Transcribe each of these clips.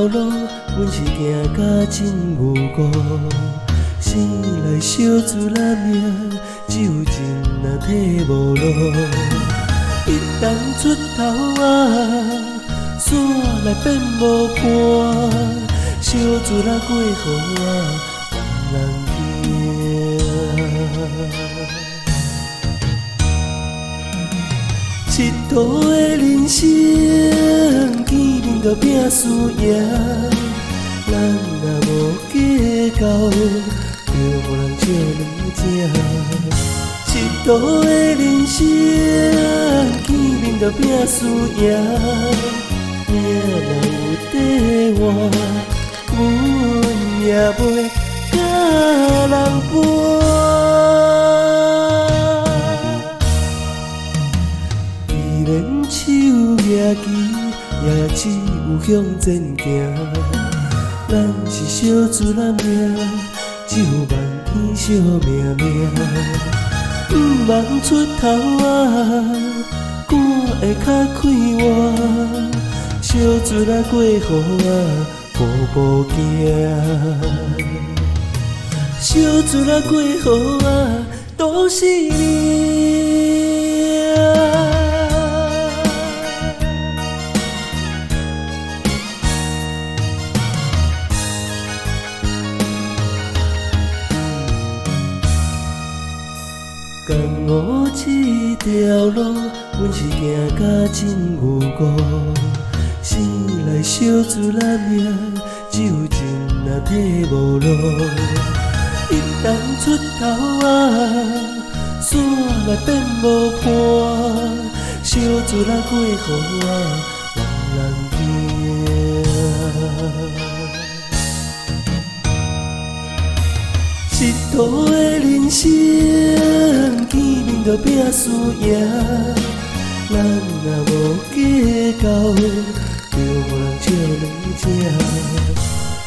路，阮是行甲真無辜。生來小自仔命，只有人仔体無路。一旦出頭啊，煞來變無伴。小船仔過河啊，人人驚。蹧躂的人生，見面就拼輸贏。咱若無計較，就予人笑兩声。蹧躂的人生，見面就拼輸贏。命若有得換，阮也袂佮人搏。既然手举旗，也只有向前行。咱是小船仔命，只有漫天惜命命。毋茫出頭啊，赶會較快活。小船仔過河啊，步步行。小船仔過河啊，都是命。江湖這條路，阮是行甲真無辜。生來小船仔命，只有人仔體無路。一旦出頭啊，煞來變無伴。小船仔過河啊，人人驚。蹧躂的人生，見面就拼輸贏。咱若無計較，就予人笑兩聲。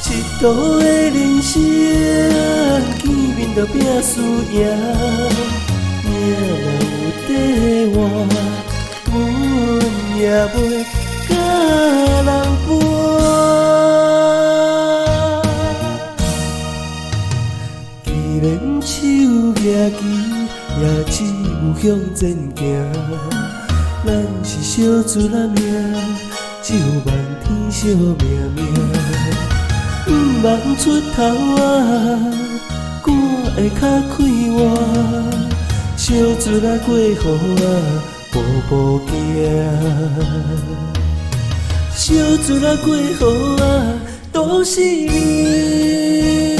蹧躂的人生，見面就拼輸贏。命若有得換，阮也袂佮人搏。既然手举旗，也只有向前行。咱是小船仔命，只有漫天惜命命。毋茫出頭啊，赶會較快活。小船仔過河啊，步步行。小船仔過河啊，都是命。